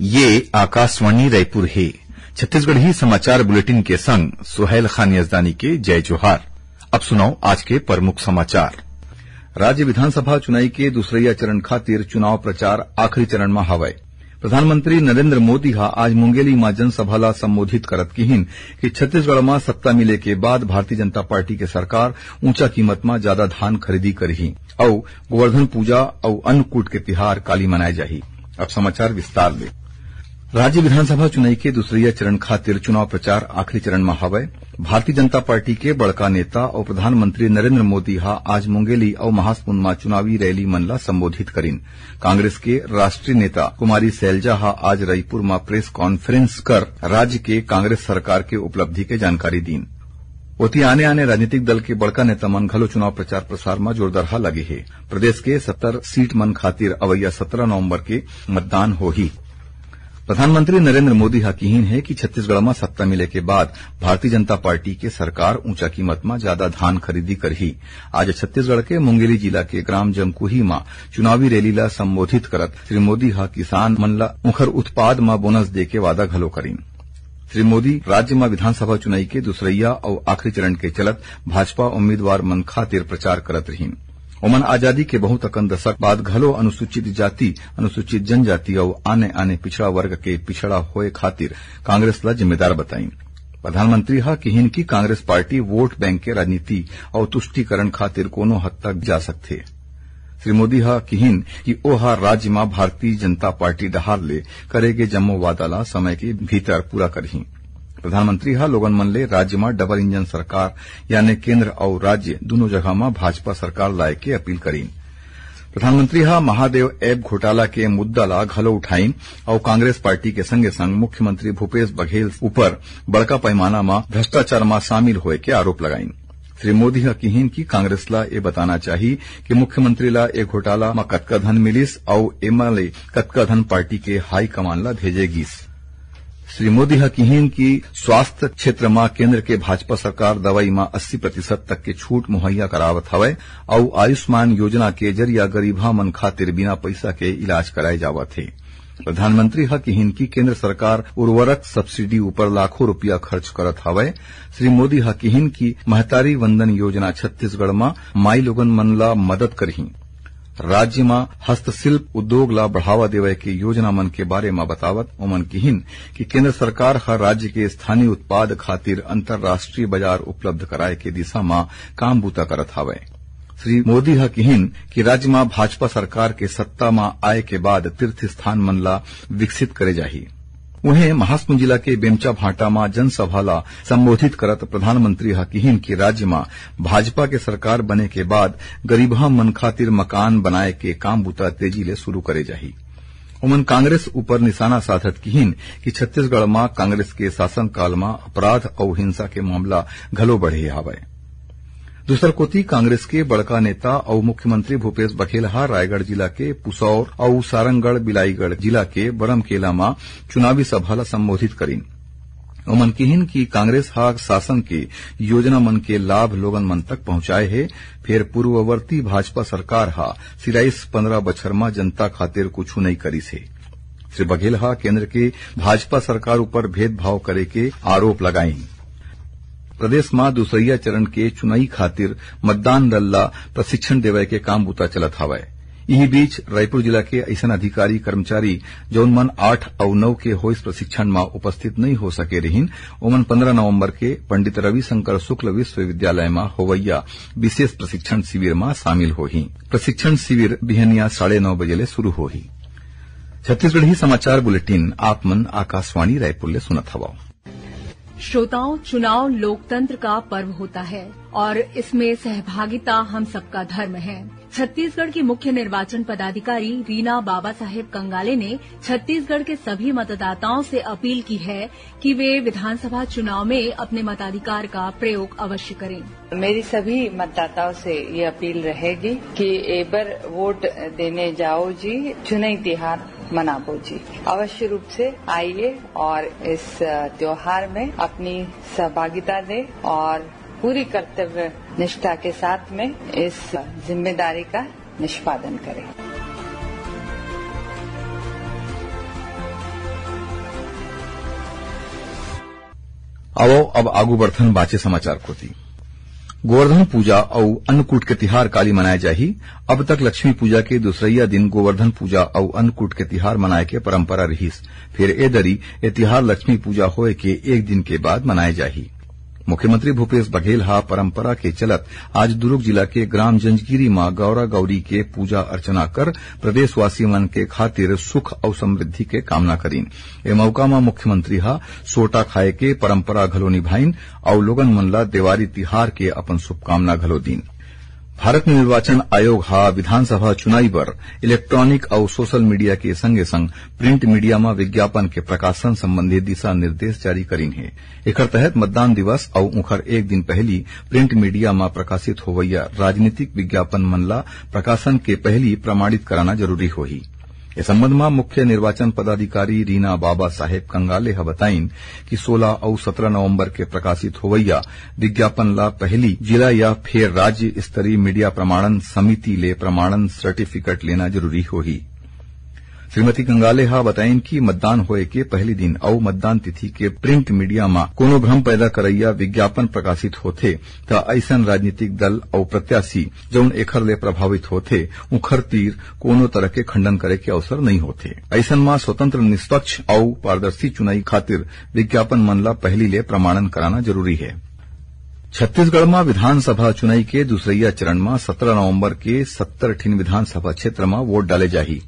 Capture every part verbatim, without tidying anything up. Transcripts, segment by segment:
ये आकाशवाणी रायपुर हे। छत्तीसगढ़ी समाचार बुलेटिन के संग सुहैल खान यजदानी के जय जोहार। अब सुनव आज के प्रमुख समाचार। राज्य विधानसभा चुनाई के दूसरइया चरण खातिर चुनाव प्रचार आखिरी चरण म हवय। प्रधानमंत्री नरेंद्र मोदी ह आज मुंगेली म जनसभा ल संबोधित करत किहिन कि छत्तीसगढ़ म सत्ता मिले के बाद भारतीय जनता पार्टी के सरकार ऊंचा कीमत म जादा धान खरीदी करही अउ गोवर्धन पूजा अउ अन्नकूट के तिहार काली मनाए जाही। अब समाचार विस्तार ले। राज्य विधानसभा चुनाई के दूसरइया चरण खातिर चुनाव प्रचार आखिरी चरण म हवय। भारतीय जनता पार्टी के बड़का नेता अउ प्रधानमंत्री नरेंद्र मोदी ह आज मुंगेली अउ महासमुंद म चुनावी रैली मन ल संबोधित करिन। कांग्रेस के राष्ट्रीय नेता कुमारी सैलजा ह आज रईपुर म प्रेस कॉन्फ्रेंस कर राज्य के कांग्रेस सरकार के उपलब्धि के जानकारी दीन। ओती आने-आने राजनीतिक दल के बड़का नेता मन घलो चुनाव प्रचार प्रसार म जोरदारहा लगे हे। प्रदेश के सत्तर सीट मन खातिर अवइया सत्रह नवंबर के मतदान होही। प्रधानमंत्री नरेंद्र मोदी ह किहिन हे कि छत्तीसगढ़ म सत्ता मिले के बाद भारतीय जनता पार्टी के सरकार ऊंचा कीमत म जादा धान खरीदी करही। आज छत्तीसगढ़ के मुंगेली जिला के ग्राम जमकुही म चुनावी रैली ल संबोधित करत श्री मोदी ह किसान मन ल उंखर उत्पाद म बोनस दे के वादा घलो करिन। श्री मोदी राज्य म विधानसभा चुनाई के दूसरइया अउ आखिरी चरण के चलत भाजपा उम्मीदवार मन खातिर प्रचार करत रहिन। ओमन आजादी के बहुत अकन दशक बाद घलो अनुसूचित जाति, अनुसूचित जनजाति अउ आने-आने पिछड़ा वर्ग के पिछड़ा होए खातिर कांग्रेस ल जिम्मेदार बताइन। प्रधानमंत्री ह किहिन कि कांग्रेस पार्टी वोट बैंक के राजनीति अउ तुष्टीकरण खातिर कोनो हद तक जा सकथे। श्री मोदी ह किहिन कि ओह राज्य म भारतीय जनता पार्टी डहार ले करे गे जम्मो वादा ल समय के भीतर पूरा करही। प्रधानमंत्री ह लोगन मन ले राज्य म डबल इंजन सरकार, यानी केंद्र अउ राज्य दूनों जगह म भाजपा सरकार लाए के अपील करिन। प्रधानमंत्री ह महादेव ऐप घोटाला के मुद्दा ल घलो उठाइन अउ कांग्रेस पार्टी के संगे-संग मुख्यमंत्री भूपेश बघेल ऊपर बड़का पैमाना म भ्रष्टाचार म शामिल होए के आरोप लगाइन। श्री मोदी ह किहिन कि कांग्रेस ल ए बताना चाही कि मुख्यमंत्री ल ए घोटाला म कतका धन मिलिस अउ एमा ले कतका धन पार्टी के हाई कमान ल भेजे गिस। श्री मोदी ह किहिन कि स्वास्थ्य क्षेत्र म केंद्र के भाजपा सरकार दवाई म अस्सी प्रतिशत तक के छूट मुहैया करावत हवय अउ आयुष्मान योजना के जरिया गरीबहा मन खातिर बिना पइसा के इलाज कराए जावत हे। प्रधानमंत्री ह किहिन कि केंद्र सरकार उर्वरक सब्सिडी ऊपर लाखों रुपया खर्च करत हवय। श्री मोदी ह किहिन कि महतारी वंदन योजना छत्तीसगढ़ म माई लोगन मन ल मदद करही। राज्य म हस्तशिल्प उद्योग ल बढ़ावा देवय के योजना मन के बारे म बतावत ओमन किहिन कि केंद्र सरकार ह राज्य के स्थानीय उत्पाद खातिर अंतर्राष्ट्रीय बाजार उपलब्ध कराए के दिशा म काम बूता करत हावय। श्री मोदी ह किहिन कि राज्य म भाजपा सरकार के सत्ता म आए के बाद तीर्थ स्थान मन ल विकसित करे जाही। उहें, महासमुंद जिला के बेमचा भांटा म जनसभा ल संबोधित करत प्रधानमंत्री ह किहिन कि राज्य म भाजपा के सरकार बने के बाद गरीबहा मन खातिर मकान बनाए के काम बूता तेजी ले शुरू करे जाही। ओमन कांग्रेस ऊपर निशाना साधत किहिन कि छत्तीसगढ़ म कांग्रेस के शासनकाल म अपराध अउ हिंसा के मामला घलो बढ़े हावय। दूसर कोति, कांग्रेस के बड़का नेता अउ मुख्यमंत्री भूपेश बघेल ह रायगढ़ जिला के पुसौर अउ सारंगढ़ बिलाईगढ़ जिला के बरमकेला म चुनावी सभा ल संबोधित करिन। ओमन किहिन कि कांग्रेस ह शासन के योजना मन के लाभ लोगन मन तक पहुंचाए हे, फेर पूर्ववर्ती भाजपा सरकार ह सिराइस पंद्रह बछर म जनता खातिर कुछु नइ करिस हे। श्री बघेल ह केंद्र के भाजपा सरकार ऊपर भेदभाव करे के आरोप लगाइन। प्रदेश म दूसरइया चरण के चुनाई खातिर मतदान दल ल प्रशिक्षण देवय के काम बूता चलत हावय। इही बीच, रायपुर जिला के अइसन अधिकारी, कर्मचारी, जउन मन आठ अउ नौ के होइस प्रशिक्षण म उपस्थित नइ हो सके रिहिन, ओमन पंद्रह नवंबर के पंडित रविशंकर शुक्ल विश्वविद्यालय म होवइया विशेष प्रशिक्षण शिविर म शामिल होही। प्रशिक्षण शिविर बिहनिया साढ़े नौ बजे ले शुरू होही। छत्तीसगढ़ी समाचार बुलेटिन आप मन आकाशवाणी रायपुर ले सुनत हवव। श्रोताओं, चुनाव लोकतंत्र का पर्व होता है और इसमें सहभागिता हम सबका धर्म है। छत्तीसगढ़ की मुख्य निर्वाचन पदाधिकारी रीना बाबा साहेब कंगाले ने छत्तीसगढ़ के सभी मतदाताओं से अपील की है कि वे विधानसभा चुनाव में अपने मताधिकार का प्रयोग अवश्य करें। मेरी सभी मतदाताओं से ये अपील रहेगी कि एबर वोट देने जाओ जी, चुनाई तिहार मनाबो जी। अवश्य रूप से आइए और इस, अ, त्योहार में अपनी सहभागिता दें और पूरी कर्तव्य निष्ठा के साथ में इस जिम्मेदारी का निष्पादन करें। आवव, अब आगू बढ़थन बाचे समाचार कोति। गोवर्धन पूजा अउ अन्नकूट के तिहार काली मनाए जाही। अब तक लक्ष्मी पूजा के दूसरइया दिन गोवर्धन पूजा अउ अन्नकूट के तिहार मनाए के परंपरा रिहिस, फेर ए दरी ए तिहार लक्ष्मी पूजा होए के एक दिन के बाद मनाए जाही। मुख्यमंत्री भूपेश बघेल ह परंपरा के चलत आज दुरूग जिला के ग्राम जंजगिरी म गौरा गौरी के पूजा अर्चना कर प्रदेशवासी मन के खातिर सुख अउ समृद्धि के कामना करीन। ए मौका म मुख्यमंत्री ह सोटा खाए के परंपरा घलो निभाइन अउ लोगन मन ल देवारी तिहार के अपन शुभकामना घलो दीन। भारत निर्वाचन आयोग ह विधानसभा चुनाई बर इलेक्ट्रॉनिक अउ सोशल मीडिया के संगे संग प्रिंट मीडिया म विज्ञापन के प्रकाशन संबंधी दिशा निर्देश जारी करीन हे। एखर तहत मतदान दिवस अउ उंखर एक दिन पहिली प्रिंट मीडिया म प्रकाशित होवइया राजनीतिक विज्ञापन मन ला प्रकाशन के पहिली प्रमाणित कराना जरूरी होही। ए संबंध म मुख्य निर्वाचन पदाधिकारी रीना बाबा साहेब कंगाले ह बताइन कि सोला अउ सतरा नवंबर के प्रकाशित होवइया विज्ञापन ला पहिली जिला या फेर राज्य स्तरीय मीडिया प्रमाणन समिति ले प्रमाणन सर्टिफिकेट लेना जरूरी होही। श्रीमती कंगाले ह बताइन कि मतदान होए के पहिली दिन अउ मतदान तिथि के प्रिंट मीडिया म कोनो भ्रम पैदा करइया विज्ञापन प्रकाशित होथे, त अइसन राजनीतिक दल अउ प्रत्याशी, जउन एखर ले प्रभावित होथे, उंखर तीर कोनो तरह के खंडन करे के अवसर नइ होथे। अइसन म स्वतंत्र, निष्पक्ष अउ पारदर्शी चुनाई खातिर विज्ञापन मन ल पहिली ले प्रमाणन कराना जरूरी हे। छत्तीसगढ़ म विधानसभा चुनाई के दूसरइया चरण म सतरा नवंबर के सत्तर ठिन विधानसभा क्षेत्र म वोट डाले जाही।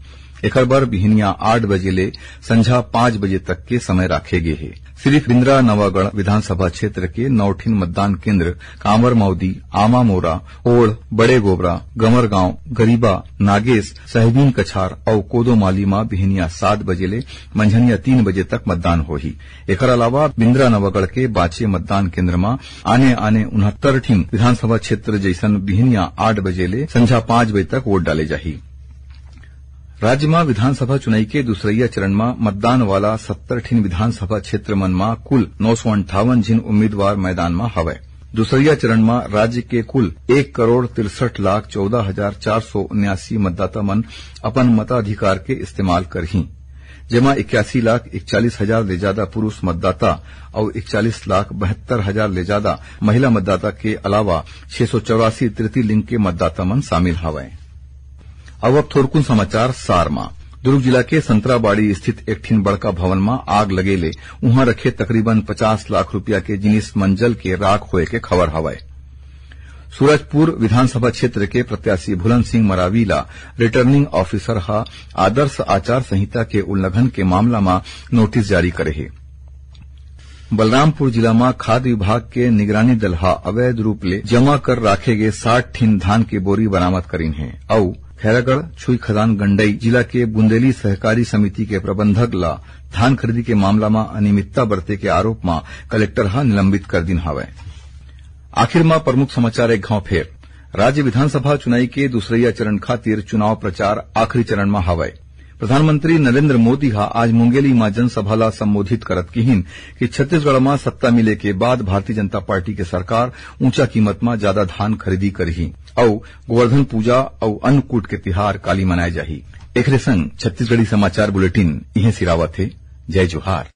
एखर बर बिहनिया आठ बजे ले संझा पाँच बजे तक के समय राखे गे हे। सिरिफ बिंद्रा नवागढ़ विधानसभा क्षेत्र के नौ ठिन मतदान केंद्र कांवर मौदी, आमा मोरा, ओढ़, बड़े गोबरा, गमरगांव, गरीबा, नागेश, साहिबीन कछार अउ कोदोमाली म बिहनिया सात बजे ले मंझनिया तीन बजे तक मतदान होही। एखर अलावा बिंद्रा नवागढ़ के बांचे मतदान केंद्र म आने-आने उनहत्तर ठिन विधानसभा क्षेत्र जइसन बिहनिया आठ बजे ले संझा पाँच बजे तक वोट डाले जाही। राज्य म विधानसभा चुनाई के दूसरइया चरण म मतदान वाला सत्तर ठिन विधानसभा क्षेत्र मन म कुल नौ सौ अंठावन झिन उम्मीदवार मैदान म हवय। दूसरइया चरण म राज्य के कुल एक करोड़ तिरसठ लाख चौदह हजार चार सौ उन्यासी मतदाता मन अपन मताधिकार के इस्तेमाल करही, जेमा इक्यासी लाख इकचालीस हजार ले जादा पुरुष मतदाता अउ इकचालीस लाख बहत्तर हजार ले जादा महिला मतदाता के अलावा छह सौ चौरासी तृतीय लिंग के मतदाता मन शामिल हवय। अब, अब थोरकुन समाचार सार म। दुर्ग जिला के संतराबाड़ी स्थित एक ठिन बड़का भवन म आग लगे ले उहां रखे तकरीबन पचास लाख रुपया के जिनिस मन जल के राख होए के खबर हवय। सूरजपुर विधानसभा क्षेत्र के प्रत्याशी भुलन सिंह मरावी ला रिटर्निंग ऑफिसर ह आदर्श आचार संहिता के उल्लंघन के मामला म नोटिस जारी करे हे। बलरामपुर जिला म खाद्य विभाग के निगरानी दल ह अवैध रूप ले जमा कर राखे गे साठ ठिन धान के बोरी बरामद करीन हे अउ खैरागढ़ छुईखदान गंडई जिला के बुंदेली सहकारी समिति के प्रबंधक ला धान खरीदी के मामला म अनियमितता बरते के आरोप म कलेक्टर ह निलंबित कर दिन हावय। आखिर म प्रमुख समाचार एक घांव फेर। राज्य विधानसभा चुनाई के दूसरइया चरण खातिर चुनाव प्रचार आखिरी चरण म हावय। प्रधानमंत्री नरेंद्र मोदी ह आज मुंगेली म जनसभा ला संबोधित करत किहिन कि छत्तीसगढ़ म सत्ता मिले के बाद भारतीय जनता पार्टी के सरकार ऊंचा कीमत म जादा धान खरीदी करही अउ गोवर्धन पूजा अउ अन्नकूट के तिहार काली मनाए जाही। एखरे संग छत्तीसगढ़ी समाचार बुलेटिन इहें सिरावत हे। जय जोहार।